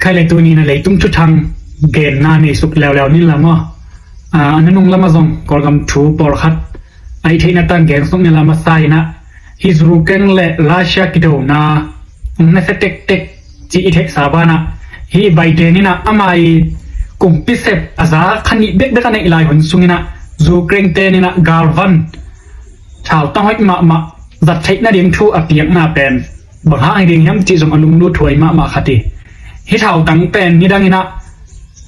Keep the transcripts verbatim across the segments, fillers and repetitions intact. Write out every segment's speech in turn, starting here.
Hei le, tuni in ah leitung thuthang genna nei suk leuleu ni la maw. A nunung lamah zong Kawlgam thu pawlkhat a i theihna tang gen suk ni la. Masa in ah hih Ukraine le Russia kidona hong nasia tektek cih i theihsa banah, hih Biden in ah ama i kumpi sep a za kha nih bekbek a neih lai hun sung in ah Ukraine te in ah galvan thautang hoih mahmah zat theih nading thu a piakna pen bang hang hi ding hiam cih zong a lunglut huai mahmah khat hi. Hih thautang pen nidang in ah,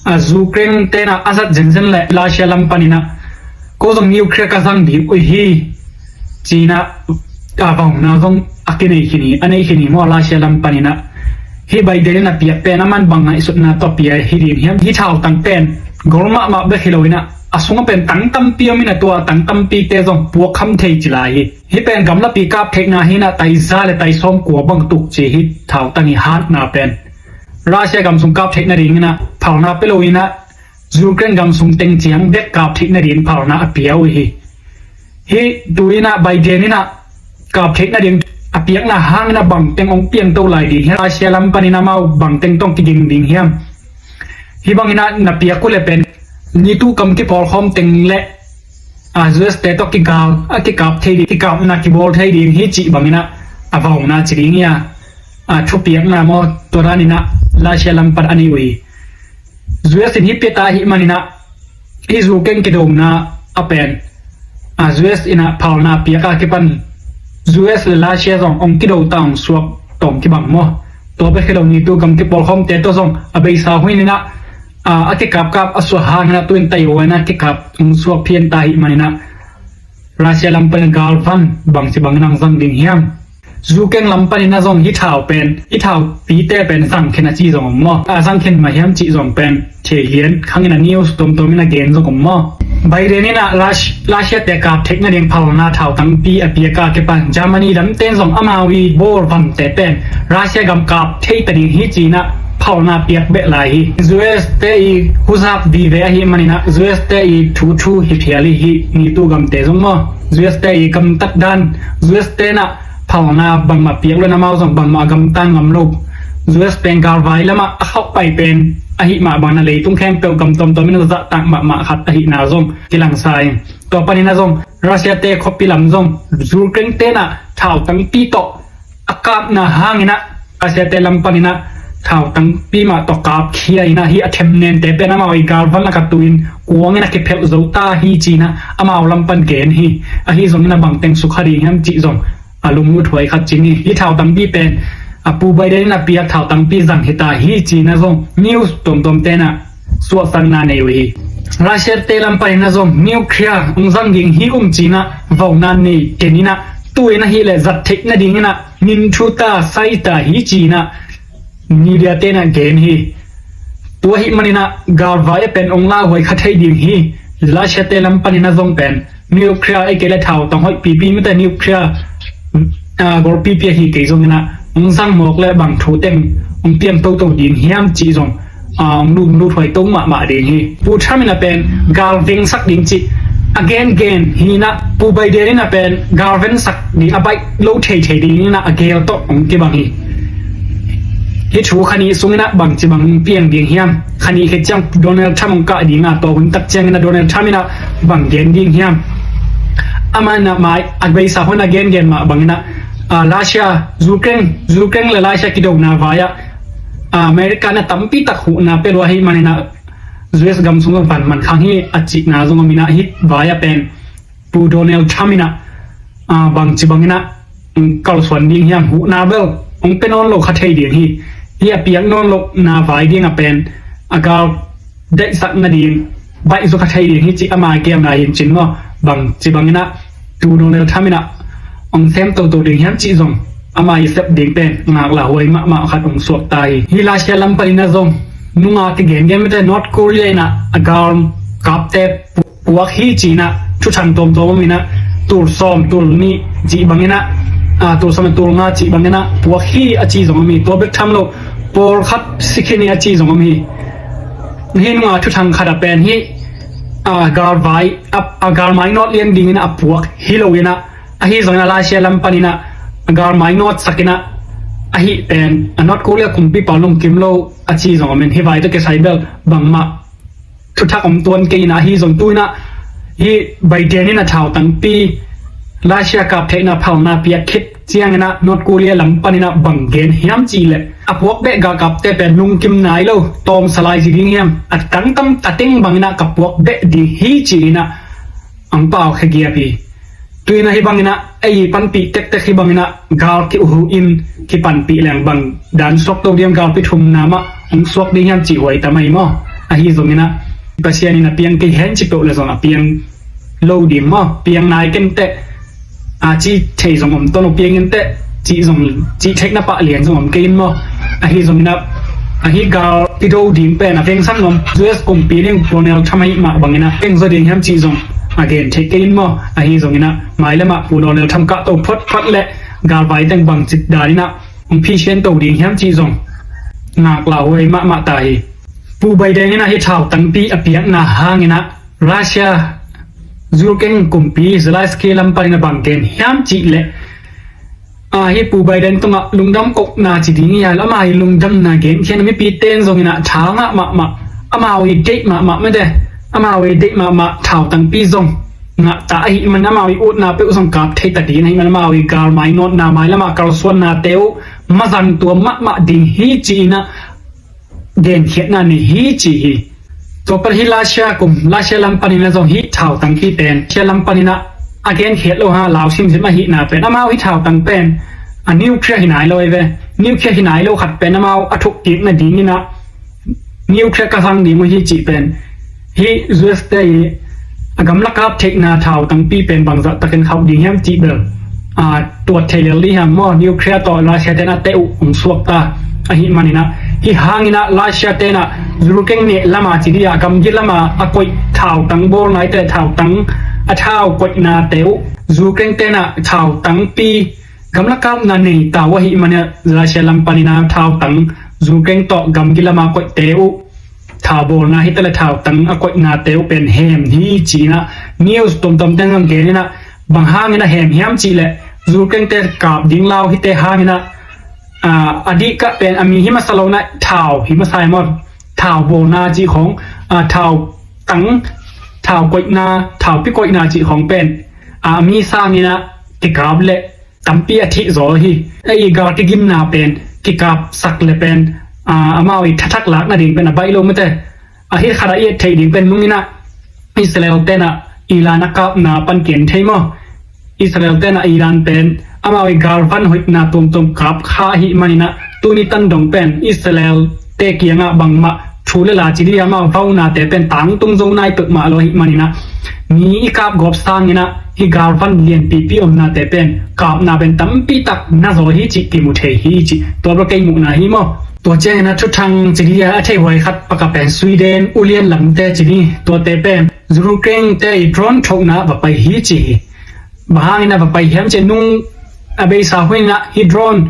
a Ukraine te in ah a zat zenzen le Russia lam pan in ah ko zong nuclear ka zang ding uh hi ci in ah, a vauna zong a kinei khin hi, a nei khin hi maw, Russia lam pan in ah. Hih Biden in a piak pen aman bang ngaihsutna tawh pia hi ding hiam? Hih thautang pen gol mahmah bek hi lo in ah, a sungah pen tang tampi om in ah, tua tang tampite zong puak kham thei ci lai hi. Hih pen gamlapi kap theihna hi in ah, tai za le tai sawm kua bang tuk ci hi. Thautang i hatna pen Russia gam sung kap theih nading in ah phalna pia lo in ah, Ukraine gam sung teng ciang bek kap theih nading phalna a pia uh hi. Hih tu in ah Biden in ah kap theih nading a piakna hang in ah bang teng hong piangto lai ding hiam? Russia lam pan in ah amau bang teng tawh kiging ding hiam? Hih bang in ah na piak uh le pen NATO gam kipawlkhawm teng le a US te tawh kigal, a kikap thei ding, kikapna kibawl thei ding hi cih bang in ah a vauna ci ding hi a, a thupiakna maw, tua dan in ah Russia lam pan a nei uh hi. US in hih pia ta ahih man in ah hih Ukraine kidona a pen, a US in ah phalna piak a kipan US le Russia zong hong kido ta, hong suak tawm kibang maw. Tua bek hi lo, NATO gam kipawlkhawmte tawh zong a beisa hun in ah, a, a kikapkap a suak hang in ah tu in Taiwan a kikap hong suak phian ta ahih man in ah Russia lam pan galvan bangci bangin hong zang ding hiam? Ukraine lam pan in ah zong hih thau pen, hih thaupite pen zang khin a ci zong om maw. A zang khin mah hiam cih zong pen thei lian khang in ah news tuamtuam in ah gen zong om maw. Biden in ah Rus-, Russia te kap theih nading phalna thautangpi a piak a kipan Germany lamte in zong amau i bawl vante pen Russia gam kap thei ta ding hi ci in ah phalna piak beh lai hi. US te i huzap vive ahih man in ah US te i thuthu hi phial hi, hih NATO gamte zong maw. US te i gamtat dan, US te in ah phalna bangmah piak lo in amau zong bangmah a gamtat ngam lo. US pen galvai lamah a khauh pai pen ahih mah bangin ah leitung khempeuh gam tuamtuam in ah zahtak mahmah khat ahihna zong kilangsa in, tua pan in ah zong Russia te khuapi lam zong Ukraine te in ah thautangpi tawh a kapna hang in ah Russia te lam pan in ah thautangpi mah tawh kapkhia in ah hih a themnente pen amau i galvan lakah tu in kuang in ah kiphelh zo ta hi ci in ah amau lam pan gen hi. Ahi zongin ah bang teng sukha ding hiam cih zong a lunglut huai khat ci ni. Hih thautangpi pen a Pu Biden in a piak thautangpi zang hi ta hi ci in ah zong news tuamtuamte in ah suahsakna nei uh hi. Russia te lam pan in ah zong nuclear hong zang ding hi um ci in ah vauna nei ken in ah, tu in ahih leh zat theih nading in ah min thu ta sai ta hi ci in ah media te in ah gen hi. Tua ahih man in ah galvai a pen hong lauhuai kha thei ding hi. Russia te lam pan in ah zong pen nuclear ei kei le thautang hoih pipi mite nuclear, ah, gol pipi ahi kei zongin ah hong zang mawk le bang thu teng hong piang toto ding hiam cih zong, ah, hong lunglut huai to mahmah ding hi. Pu Trump in ah pen gal vengsak ding cih a gengen hi in ah, Pu Biden in ah pen gal vengsak ding a baih lo theithei ding in ah a gel tawh hong kibang hi. Hih thu kha nih sungin ah bangci bang piang ding hiam? Kha nih khit ciang Donald Trump hong kah ding a, tua hun tak ciangin ah Donald Trump in ah bang gen ding hiam? Amah in ah mai a beisa hun a gengen mah bangin ah, ah, Russia, Ukraine, Ukraine le Russia kidona vai ah, ah, America in ah tampi tak huhna pia lua ahih man in ah US gam sungah van man khang hi a cihna zong om in ah hih vai ah pen Pu Donald Trump in ah, ah, bangci bangin ah, mm, kalsuan ding hiam, huhna bel hong pia nawn lo kha thei ding hi. Hih a piak nawn lohna vai ding a pen a gal daihsak nading baih zaw kha thei ding hi cih ama kiamna hi in cin maw. Bangci bangin ah Pu Donald Trump in ah hong sem toto ding hiam cih zong ama i sep ding pen ngaklah huai mahmah khat hong suak ta hi. Hih Russia lam pan in ah zong nunga kigengen mite North Korea in ah a galkapte puak hi ci in ah thuthang tuamtuam om in ah, tul sawm, tul nih cih bangin ah, ah, tul sawm le tul nga cih bangin ah puak hi a ci zong om hi. Tua bek tham lo, pawlkhat si khin hi a ci zong om hi. Hih nunga thuthang khat a pen hih, ah, galvai, ah, ah, galmai nawt lian dingin ah a puak hi lo in ah, ahi zongin ah Russia lam pan in ah galmai nawtsak in ah Ahi pen a North Korea kumpipa lungkim lo a ci zong om in, hih vai tawh kisai bel bangmah thuthak om tuan kei in ah, ahi zong tu in ah hih Biden in a thau tangpi Russia kap theihna phalna piak khit ciangin ah North Korea lam panin ah bang gen hiam cih leh, a puak beh galkapte pen lungkim nai lo, tawmsa lai ci ding hiam, a tangtang a teng bangin ah ka puak beh ding hi ci in ah ang pau khe giap hi. Tu in ah hih bangin ah ei panpih tektek hih bangin ah gal kiuhu in kipanpih leng bang dan suak to diam, galpi thumna mah hong suak ding hiam cih huai ta mai maw? Ahi zongin ah Pasian in a piang kei hen ci peuh le zong a piang lo ding maw? Piang nai ken teh, a ci thei zong om ton lo, piang in teh cih zong cih theihna pah lian zong om kei in maw? Ahi zongin ah ahi gal i do ding pen a vengsan nuam U S kumpi ding Donald Trump ahi mah bangin ah veng zaw ding hiam cih zong a gen theih kei in maw? Ahi zongin ah mailam ah Pu Donald Trump kah to photphot le galvai teng bangci dan in ah hong phisian to ding hiam cih zong ngaklah huai mahmah ta hi. Pu Biden in ah hih thau tangpi a piakna hangin ah Russia Ukraine kumpi Zelensky lam panin a bang gen hiam cih leh, a, hih Pu Biden tungah lungdam kohna ci ding hi a, amau hi lungdamna gen khin a, mipi ten zongin ah tha ngah mahmah, amau hi deih mahmah mate, amau hi deih mahmah, thau tangpi zong ngah ta ahih man amau hi utna peuh zong kap thei ta ding ahih man amau hi gal mainawtna mailam ah kalsuannate uh mazang tuam mahmah ding hi ci in ah genkhiatna nei hi ci hi. Tua pan hih Russia kum, Russia lam panin ah zong hih thau tangpi pen Russia lam panin ah a genkhiat lo hang a lau simsim ahihna pen amau hih thau tang pen a nuclear hi nai lo ei ve. Nuclear hi nai lo khat pen amau a thukkik nadingin ah nuclear ka zang ding uh hi cih pen hih U S te hi a gamla kap theihna thau tangpi pen bangzah takin khauh ding hiam cih bel, a, tuat thei lel ding hiam maw? Nuclear tawh Russia ten a teh uh hong suak ta ahih manin ah, hih hangin ah Russia ten ah Ukraine neh lama ci dih a gamgi lama a koih thau tang bawlna i teh thau tang a thau koihnate uh Ukraine ten ah thau tangpi gamla kapna nei ta uh ahih manin ah Russia lam panin ah thau tang Ukraine tawh gamgi lama koihte uh thau bawlna hi ta le thau tang a koihnate uh pen hem hi ci in ah news tuamtuam ten zong gen in ah bang hangin a hem hiam cih leh Ukraine te kap ding lau hite hangin ah, a, a dih kah pen a mi hi masa lo in ah thau hi masa hi maw? Thau bawlna cih khawng, a, thau tang, thau koihna, thau pi koihna cih khawng pen, a, a mi sangin ah kikap leh tampi a thih zaw hi. Ei gal kigimna pen kikapsak le pen, a, amau i thathak lak nading pen a baih lo mate. A hih khat a i et theih ding pen nungin ah Israel ten ah Iran a kapna pan ken thei maw? Israel ten ah Iran pen amau i galvan hoihna tuamtuam kap kha ahih manin ah tuni tan dong pen Israel te kiangah bangmah thu le la ci dih amau vaunate pen tangtung zo nai peuhmah lo ahih manin ah mi i kap gawp sangin ah hih galvan lianpipi omnate pen kapna pen tampi tak na zaw hi cih kimu thei hi cih tua bel kei muhna hi maw? Tua ciangin ah thuthang ci dih a thei huai khat pakah pen Sweden ulian lamte ci dih tuate pen Ukraine te i drone thohna va pai hi ci hi. Bang hangin a va pai hiam cih nung a beisa hun in ah hih drone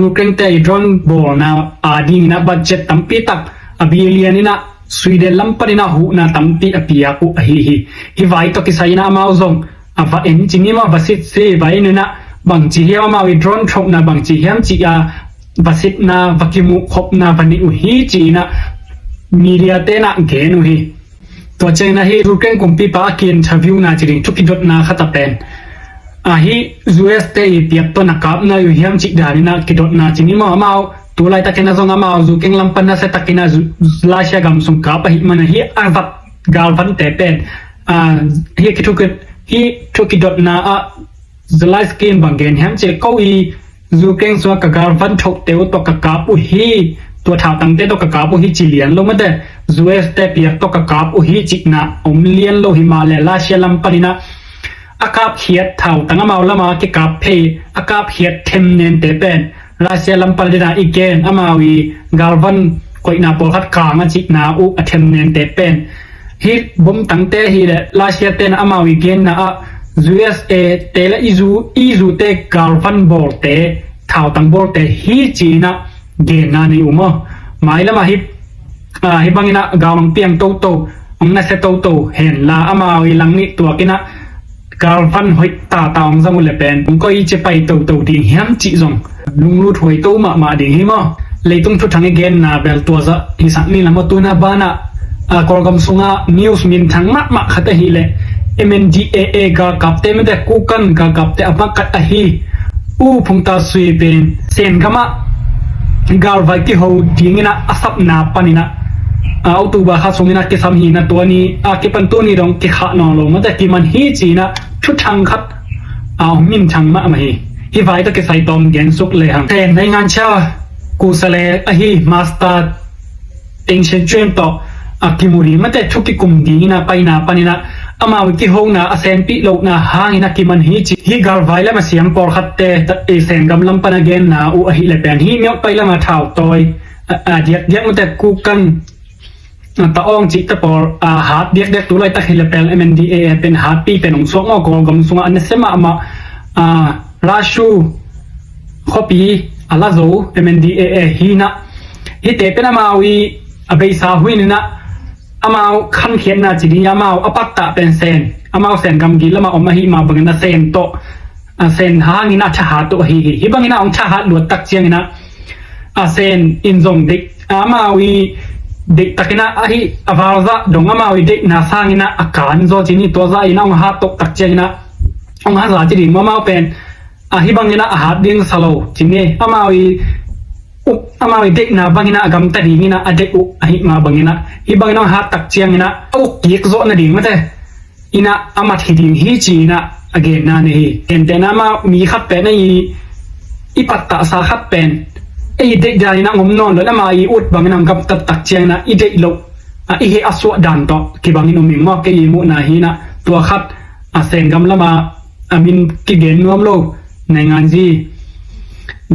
Ukraine te i drone bawlna a dingin ah budget tampi tak a billion in ah Sweden lam panin ah huhna tampi a piak uh ahi hi. Hih vai tawh kisai in ah amau zong a va en ci ni maw, va sit si va en in ah bangci hiam amau i drone thohna bangci hiam cih a va sitna va kimuh khopna va neih uh hi ci in ah media ten ah gen uh hi. Tua ciangin ah hih Ukraine kumpipa a ki-interviewna ci ding thu kidotna khat a pen, a, hih U S te i piak tawh na kapna uh hiam cih danin ah kidotna ci ni maw, amau tu laitakin ah zong amau Ukraine lam pan nasia takin ah Russia gam sung kap ahih man ah hih a vat galvante pen, a, hih kithu ki, hih thu kidotna ah Zelensky in bang gen hiam cih leh ko i Ukraine sungah ka galvan thohte uh tawh ka kap uh hi, tua thautangte tawh ka kap uh hi ci lian lo mate. U S te piak tawh ka kap uh hi cihna om lian lo hi mah leh Russia lam panin ah a kapkhiat thautang amau lama kikap phei a kapkhiat themnente pen Russia lam panin ah i gen amau i galvan koihna pawlkhat kang a cihna uh a themnente pen hih bomtangte hi leh Russia ten amau i genna ah U S A te le E U, E U te galvan bawlte, thautang bawlte hi ci-in ah genna nei uh maw? Mailam ah hih, ah, hih bangin ah galvan piang toto, hong nasia toto henla amau i lang nih tuakin ah galvan hoih tata hong zang uh leh pen hong koi ci pai toto ding hiam cih zong lunglut huai to mahmah ding hi maw. Leitung thuthang i genna bel tua zah hisak ni lam a tuna banah, a, Kawlgam sungah news minthang mahmah khat ahileh M N D A A galkapte mate Kukan galkapte a makat ahi U Phungta Sui pen Sen gamah galvai kiho dinginah a sapna paninah, a, October kha sunginah kisam hinah tua ni a kipan tuni dong kikhah nawn lo mate kiman hi cinah thuthang khat a, hong minthang mahmah hi. Hih vai tawh kisai tawm gensuk lehang Sen nainganchia kusale ahi Master Teng Sian Cuan tawh a kimu ding mate thu kikum dingin a paina paninah amau i kihona a senpih lohna hangin a kiman hi ci. Hih galvai lam a siam pawlkhatte i Sen gam lam pan a genna uh ahih le pen hih miok pai lam a thautawi a, a diakdiak mate Kukan a, ta awng cihte pawl a hat diakdiak tu laitak hi le pen M N D A A pen hatpi pen hong suak maw Kawlgam sungah a nasia mahmah a, Lashu khuapi a la zo M N D A A hinah hihte pen amau i a beisa huininah amau khankhiatna ci ding amau a pattah pen Sen amau Sen gamgi lamah om ahih mah bangin a Sen tawh a Sen hangin a thahat uh ahi hi. Hih bangin a hong thahat luat tak ciangin a a Sen in zong deih amau i deihtakin a ahi a valzah dong amau i deihna sangin a a kan zaw cini tua zah in a hong hat tawh tak ciangin a hong hat zah ci ding amau pen a hih bangin a a hat ding sa lo cini amau i uk amau i deihna bangin a a gamta dingin a a deih uh ahih mah bangin a hih bangin a hong hat tak ciangin a a uk kik zawh nading mate inah a mat hi ding hi ci-inah a genna nei hi. Gentehna amah mi khat pen ei i pattahsa khat pen ei i deih daninah ngom nawn lo le amah i ut bangin a gamtat tak cianginah i deih loh a i heh a suah dan tawh kibangin um ing maw kei i muhna hinah tua khat a Sen gam lama a min kigen nuam lo nainganzi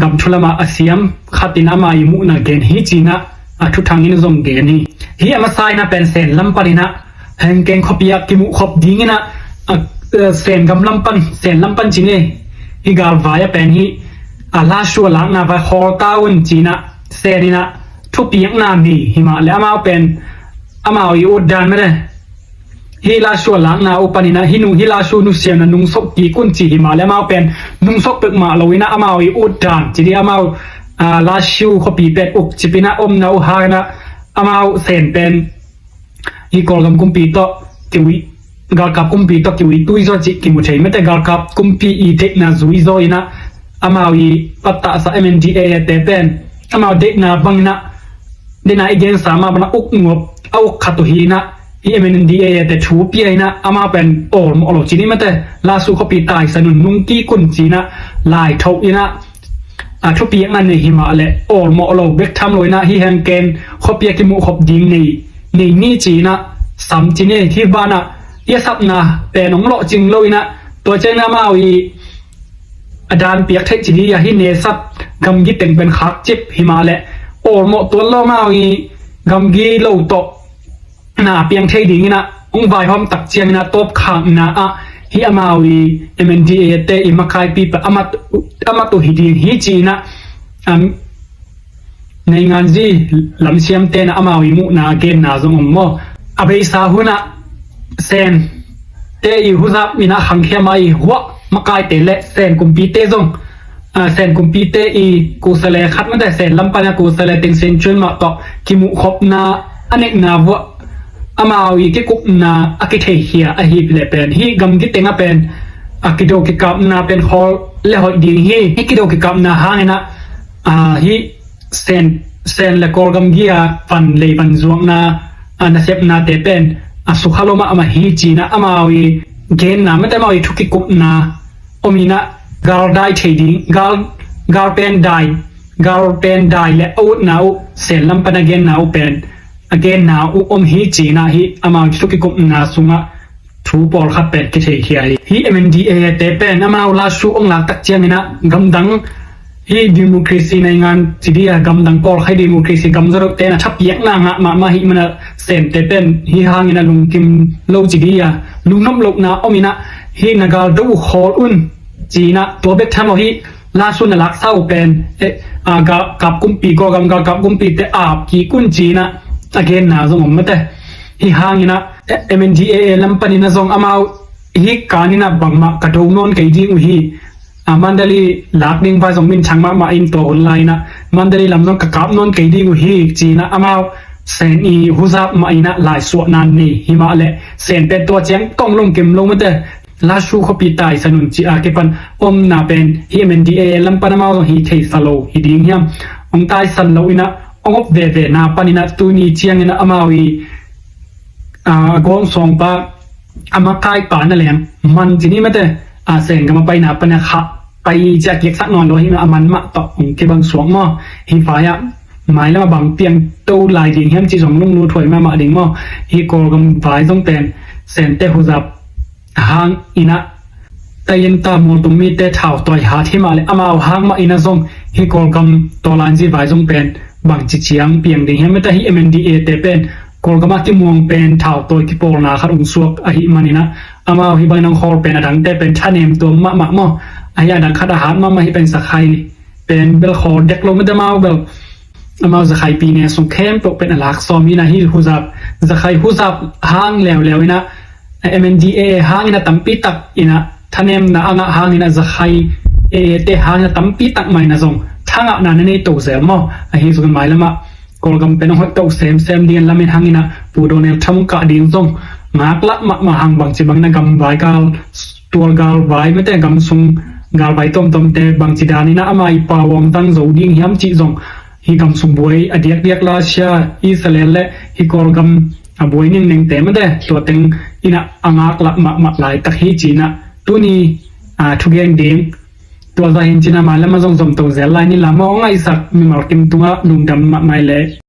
gam thu lama a siam khatin amah i muhna gen hi cinah a thuthangin zong gen hi. Hi a masa inah pen Sen lam paninah Hengkeng khuapi ah kimuh khop dinginah a, a, Sen gam lam pan Sen lam pan cine hi galvai a pen hi a Lashu a lakna vai khawl ta un cinah Sen inah thupiakna nei hi mah le amau pen amau i ut dan mete hi Lashu a lakna uh paninah hi nung hi Lashu nusiamna nungsok kik un ci hi mah le amau pen nungsok pek mah lo inah amau i ut dan ci dih amau a, Lashu khuapi pen uk cipinah omna uh hanginah amau Sen pen hi Kawlgam kumpi tawh kiui galkap kumpi tawh kiui tui zaw cih kimu thei mete galkap kumpi i deihna zui zaw inah amau i pattahsa M N D A A te pen amau deihna banginah deihna i gensa mah banah uk ngop a uk khat uh hinah i M N D A A te thu pia inah amau pen awlmawh lo cini mete Lashu khuapi taisan un nung kik un cinah lai thoh inah a thupiakna nei hi mah le awlmawh lo bek tham lo inah hi Hengkeng khuapi a kimuh khop ding nei nei ni cinah sam cine hi banah i a sapna pen hong lawhcing lo inah tua cianginah amau i a dan piak theih ci dih a hi nesat gamgi teng pen khakcip hi mah le awlmawh tuan lo amau i gamgi lo tawh na piang thei dinginah hong vaihawm tak cianginah tawpkhakna ah hi amau i M N D A A te i makaipi pa amat amat uh hi ding hi cinah am nainganzi lamsiam tenah amau i muhna a genna zong om maw a beisa hunah Sen te i huzap inah khangkhia mah i huah makaite le Sen kumpite zong a, Sen kumpite i kusale khat mate Sen lam pana kusale Teng Sian Cuan mah tawh kimuh khopna a neihna vuah amau i kikupna a kitheikhia ahi le pen hi gamgi teng a pen a kido kikapna pen khawl le hoih ding hi hi kido kikapna hanginah a, hi Sen Sen le Kawlgam gi a van lei van zuakna a nasepnate pen a sukha lo mahmah hi cinah amau i genna mate amau i thu kikupna om inah gal dai thei ding gal gal pen dai gal pen dai le a utna uh Sen lam pan a genna uh pen a genna uh om hi cinah hi amau thu kikupna sungah thu pawlkhat pen kitheikhia hi. Hi M N D A A te pen amau Lashu ong lak tak cianginah gamdang hi democracy naingan ci dih a gamdang pawlkhat democracy gam zaroh tenah thapiakna ngah mahmah hi manah Sente pen hi hangin a lungkim lo ci dih a lungnop lohna om inah hi na gal do uh khawl un cinah tua bek tham lo hi Lashu na laksa uh pen eh, a, galkap kumpi Kawlgam galkap kumpite ap kik un cinah a genna zong om mate hi hanginah eh, M N D A A lam paninah zong amau hi kaninah bangmah ka do nawn kei ding uh hi a Mandalay lak ding vai zong minthang mahmah in tua hun lai-in ah Mandalay lam zong ka kap nawn kei ding uh hi ci-in ah amau Sen i huzap mah in ah laisuahna nei hi mah leh Sen pen tua ciang kong lungkim lo mate, Lashio khuapi taisan un ci-a kipan omna pen hih M N D A A lam pan amau zong hi theisa lo hi ding hiam? Hong taisan lo in ah hong op veve na pan in ah tuni ciangin ah amau i a gawngsawngpa a makaipa na leng man ci ni mate, a Sen gam a paina pan a khah pai ci-a kiksak nawn lo hi mah, a man mah tawh hong kibang suak maw? Hih vai ah mailam a bang piang to lai ding hiam cih zong lunglut huai mahmah ding maw? Hih Kawlgam vai zong pen Sente huzap hang in ah tayin ta mualtum mite thau tawi hat hi mah leh amau hang mah in ah zong hih Kawlgam tawlanzi vai zong pen bangci ciang piang ding hiam? Mate, hih M N D A te pen Kawlgam ah kimuang pen thau tawi kipawlna khat hong suak ahih manin ah amau hih bangin hong khawl pen a dangte pen thanem tuam mahmah maw? Ahi a dang khat a hat mahmah hih pen Zakhai pen bel khawl dek lo mate, amau bel amau Zakhai pi ne sung khempeuh pen a lak sawm in ah hih huzap, Zakhai huzap hang leuleu in ah M N D A A hang in ah tampi tak in ah thanemna a ngah hang in ah Zakhai A A te hang in ah tampi tak mah in ah zong thangahna na nei to zel maw? Ahi zongin mailam ah Kawlgam pen hong hoih to semsem dingin lamen hang in ah Pu Donald Trump kah ding zong ngaklah mahmah hang, bangci bangin ah gam vai gal, tual gal vai mate, gam sung gal vai tuamtuamte bangci dan in ah ama i pau hong tang zo ding hiam cih zong, hih gam sung buai a diakdiak Russia, Israel leh hih Kawlgam a buai ningnengte mate, tua teng in ah a ngaklah mahmah laitak hi ci-in ah tuni a thugen ding tua zah hi-in ci-in ah mailam ah zong zom to zel lai ni. Lam a hong ngaihsak mimal kim tungah lungdam mahmah leh.